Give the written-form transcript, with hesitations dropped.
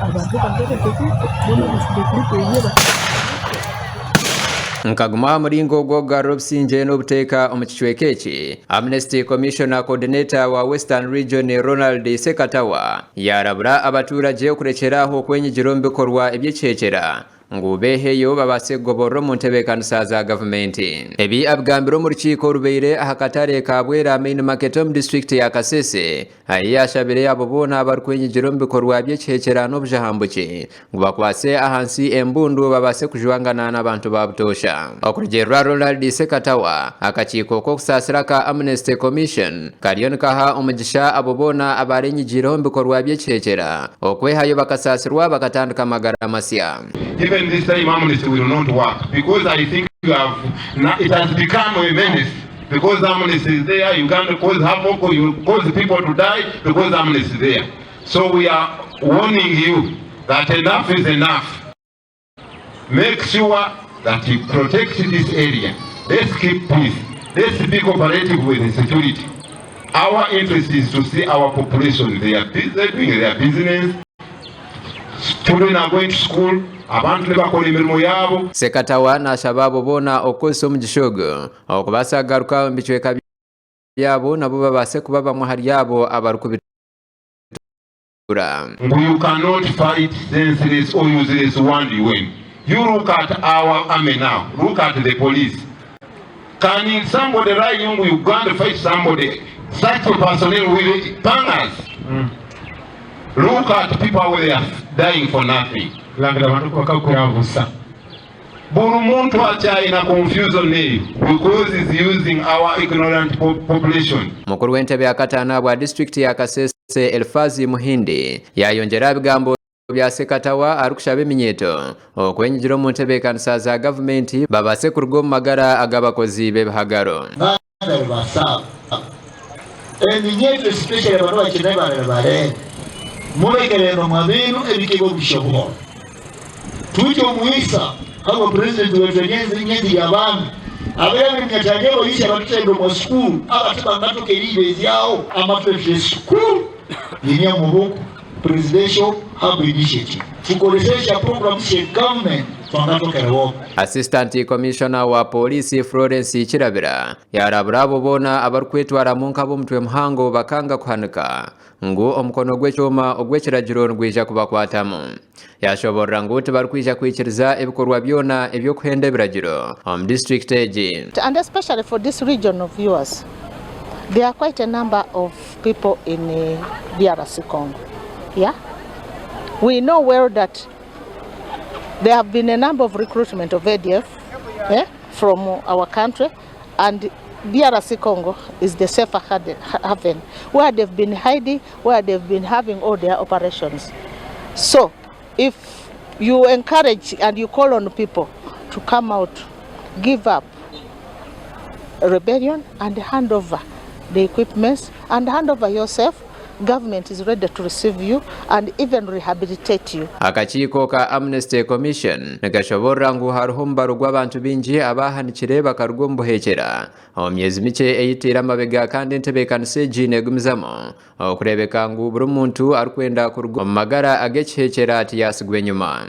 Abantu barya ente zaitu boona basigaire kuri Nkaguma aha muringo gw'okugarura obusingye n'obuteeka omu kicweka eki, Amnesty Commissioner Coordinator wa Western Region Ronald Ssekatawa yaarabura abaturagye okurekyera aho okwenyigira omu bikorwa eby'ekihekyera ngu beeheyo babaase kugoborora omu ntebeekanisa za gavumenti. Ebi abigambire omu rukiiko orubaire aha katare ka Bwera Main Market omu disiturikiti ya Kasese ahi yaashabire abo boona abarikwenyigira omu bikorwa by'ekihekyera n'obujahambuki ngu bakwatse ahansi embundu babaase kujwangana n'abantu ba butoosha. Okurugiirira Ronald Ssekatawa, akakiiko k'okusaasira aka Amnesty Commission kariyo nikaha omugisha abo boona abaarenyigiireho omu bikorwa by'ekihekyera okwehayo bakasaasirwa bakatandika amagara masya. Even this time amnesty will not work because I think you have it has become a menace because amnesty is there you can't cause havoc you cause people to die because amnesty is there so we are warning you that enough is enough make sure that you protect this area let's keep peace let's be cooperative with the security our interest is to see our population they are busy doing their business children are going to school abantu nibakora emirimo yaabo. Ssekatawa nashaba abo boona okukozesa omugisha ogu okubaasa kugaruka omu bicweka byabo nabo babaase kuba bamwe ahari abo abarikubitura. Ngu you cannot fight senseless or useless one when you look at our army now look at the police can somebody lie you ngu you go and fight somebody such a personnel with pangas look at people how they are dying for nothing. Langira abantu bakakwira busa. Buri muntu akyayina confusion eyo because is using our ignorant population. Mukuru w'entebe ya kataano ahabwa disiturikiti ya Kasese, Elifaazi Muhindi yaayongyera aha bigambo bya Ssekatawa arikushaba eminyeeto okwenyigira omu ntebeekanisa za gavumenti babaase kuruga omu magara ag'abakozi b'ebihagaro. Baana nibasaaba eminyeeto especially banu abakina ebara nibarenga murekerere omwa bintu ebikega obugisha obuhoro tutyo omwisa habwa president wetu enyenzi nyenzi yabaana abeera buri abayisha batutende omwa sukuru abatibangatoka eriibezyaho amatwetire sukuru yine omubuku Presidential Hub Initiative tukoresesha programs she government twangatokerewo. Assistant Commissioner wa Pooriisi Florence Kirabira yaarabura abo boona abarikwetwaramu nk'ab'omutwe muhango bakanga kuhanika ngu omukono gw'ekyoma ogw'ekiragiro nigwija kubakwatamu. Yaashoboorora ngu tibarikwija kwikiriza ebikorwa byona eby'okuhenda ebiragiro omu disiturikiti egi. And especially for this region of yours, there are quite a number of people in DRC Congo. Yeah? We know well that there have been a number of recruitment of ADF eh, from our country and DRC Congo is the safer haven where they've been hiding, where they've been having all their operations. So if you encourage and you call on people to come out, give up rebellion and hand over the equipments and hand over yourself, government is ready to receive you and even rehabilitate you. Akakiiko ka Amnesty Commission nikashoboorora ngu hariho omubaro gw'abantu baingi abaahanikire bakaruga omu buheekyera omu myezi mikye eyitaire amabega kandi entebeekanisa egi neegumizamu okureebeka ngu buri muntu arikwenda kuruga omu magara ag'ekiheekyera tiyaatsigwa enyima.